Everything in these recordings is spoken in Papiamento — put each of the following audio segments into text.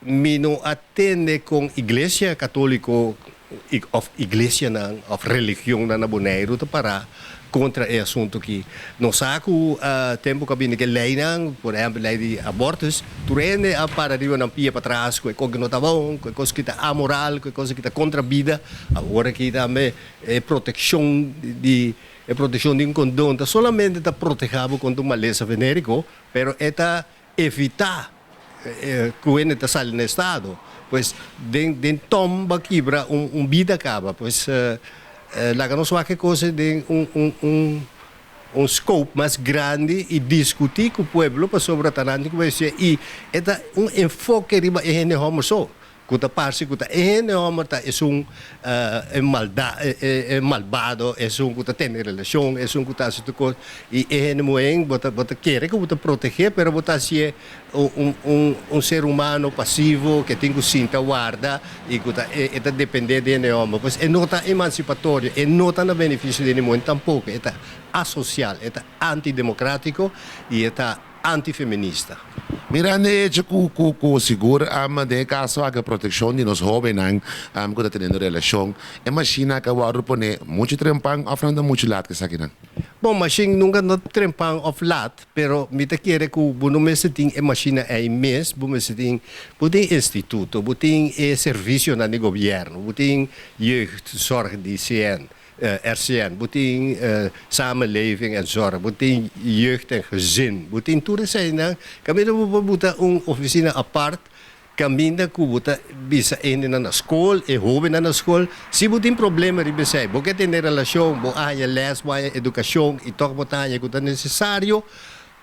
Mi no a tende ku Iglesia Katóliko òf iglesianan òf religionnan na Boneiru ta para kontra e asuntu aki. Nos sa ku tempu ku a bini ku e leinan, por ehèmpel lei di abortus, tur hende a para riba nan pia patras ku e kos ku no ta bon, ku e kos ku ta amoral, ku e kos ku ta kontra bida. Awor aki tambe e protekshon di e protekshon di un kondon ta solamente ta protehá bo kontra un malesa venériko, pero e ta evitá ku hende ta sali na estado. Pues den tòm bo a kibra un bida kaba. Pues laga nos wak e kos den un scope mas grandi i diskutí ku pueblo pasobra ta nan tin ku bai hasié i e ta un enfoke riba e hende hòmber so. Ku ta parse ku ta e hende hòmber ta esun e malda e malbado, esun ku ta tene relashon, esun ku ta hasi tur kos i e hende muhé bo ta bo ta kere ku bo ta protegé pero bo ta hasié un un un ser humano pasivo ke tin ku sinta warda i ku ta e ta dependé di hende hòmber. Pues e no ta emansipatorio, e no ta na benefisio di hende muhé tampoko, e ta asosial, e ta antidemokrátiko i e ta antifeminista. Mirando e hecho ku sigur den e kaso aki protekshon di nos hóbennan ku ta teniendo relashon, e mashina aki a wòrdu pone muchu trempan òf nan ta muchu lat ku esakinan? Bon, mashin nunka no ta trempan òf lat, pero mi ta kere ku bo no mester tin e mashina ei mes, bo mester tin, bo tin instituto, bo tin e servisionan di gobièrnu, bo tin jeugdzorg di CN, RCN, bo tin Samenleving en Zorg, bo tin Jeugd en Gezin, bo tin tur eseinan. Kaminda bo por buta un ofisina apart, kaminda ku bo ta bisa hendenan na skol, e hóbennan na skol, si bo tin problema riba esei, bo ke tene relashon, bo a haña lès, bo a haña edukashon i tòg bo ta haña ku ta nesesario,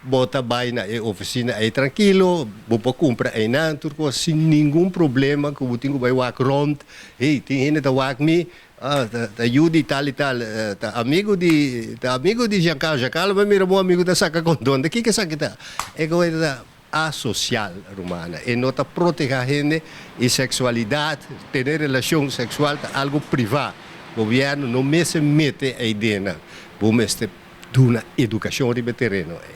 bo ta bai na e ofisina ei trankilo, bo por kumpra einan tur kos sin ningun problema ku bo tin ku bai wak rònt, hey, tin hende ta wak mi, Ah, ta yu di tal i tal, ta amigu di, ta amigu di Giancarlo. Giancarlo bai mira bo amigu ta saka kondon. Ta kiko esaki ta? E koe ta asosial, rumana. E no ta protehá hende i seksualidat, tene relashon seksual ta algu privá. Gobièrnu no mester mete ei den nan. Bo mester duna edukashon riba e tereno ei.